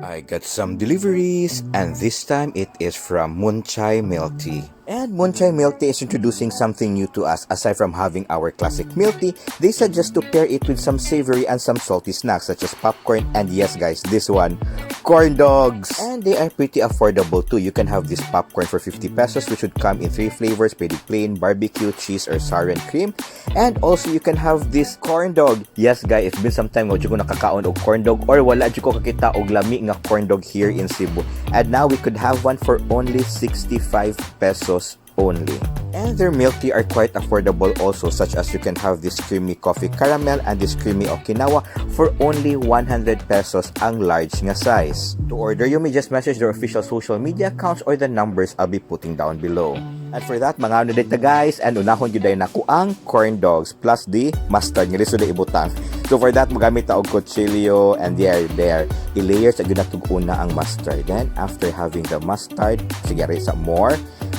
I got some deliveries, and this time it is from Moonchai Milk Tea. And Moonchai Milk Tea is introducing something new to us. Aside from having our classic milk tea, they suggest to pair it with some savory and some salty snacks such as popcorn and, yes guys, this one, corn dogs. And they are pretty affordable too. You can have this popcorn for 50 pesos, which would come in three flavors, pretty plain, barbecue, cheese, or sour and cream. And also you can have this corn dog. Yes guys, it's been some time wa ko nakakaon og corn dog or wala jud ko kakita og lami nga corn dog here in Cebu. And now we could have one for only 65 pesos only. And their milk tea are quite affordable also, such as you can have this creamy coffee caramel and this creamy Okinawa for only 100 pesos ang large nga size. To order, you may just message their official social media accounts or the numbers I'll be putting down below. And for that, mga ano dito guys, and unahon gyud nako ang corn dogs plus the mustard nga lisod na ibutang. So for that, mogamit ta og kutsilyo and there. I-layer sa gyud natog una ang mustard. Then after having the mustard, sige sa more.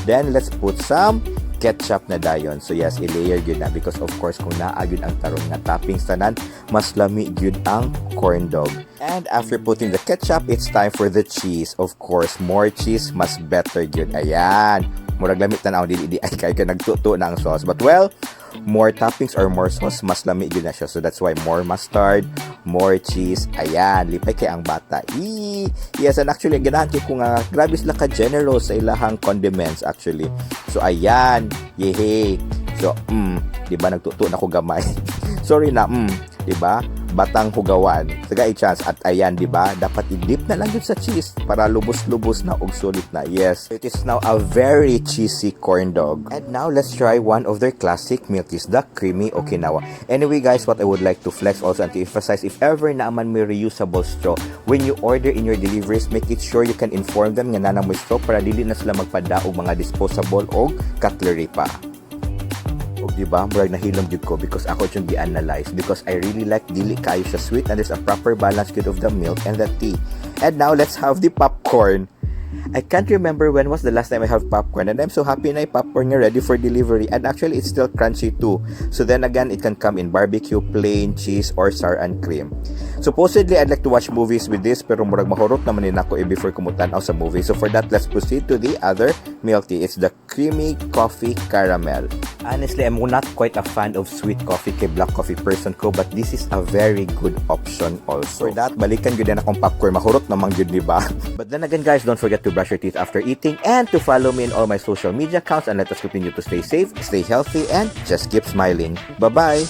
Then let's put some ketchup na dayon. So yes, i-layer gyud na because of course kung naa gyud ang tarong nga toppings tanan, mas lami gyud ang corn dog. And after putting the ketchup, it's time for the cheese. Of course, more cheese, mas better gyud. Ayan. Murag lami tan-aw, dili di ay kay ka nagtuto na ang sauce. But well, more toppings or more sauce, mas lami gyud na siya. So that's why more mustard, more cheese. Ayan, lipay kay ang bata. Eee! Yes, and actually, ganahan kay ko nga, grabe sila ka-generous sa ilahang condiments actually. So ayan, yehey. So, di ba nagtuto na ko gamay? Sorry na, di ba? Batang hugawan. Taga chance at ayan, di ba? Dapat i-dip na lang yun sa cheese para lubos-lubos na og sulit na. Yes, it is now a very cheesy corn dog. And now let's try one of their classic milk teas, the creamy Okinawa. Anyway, guys, what I would like to flex also and to emphasize, if ever naa man may reusable straw, when you order in your deliveries, make it sure you can inform them nga naa na mo straw para dili na sila magpadaog mga disposable o cutlery pa. Og di ba, murag nahilom jud ko because ako yung gi-analyze because I really like dili kayo siya sweet and there's a proper balance gud of the milk and the tea. And now let's have the popcorn. I can't remember when was the last time I have popcorn, and I'm so happy na yung popcorn nga ready for delivery, and actually it's still crunchy too. So then again, it can come in barbecue, plain, cheese, or sour and cream. Supposedly, I'd like to watch movies with this, pero murag mahurot naman din ako eh before ko mutan-aw sa movie. So for that, let's proceed to the other milk tea. It's the creamy coffee caramel. Honestly, I'm not quite a fan of sweet coffee kay black coffee person ko, but this is a very good option also. For that, balikan gyud na akong popcorn. Mahurot naman gyud, di ba? But then again, guys, don't forget to brush your teeth after eating and to follow me in all my social media accounts, and let us continue to stay safe, stay healthy, and just keep smiling. Bye-bye!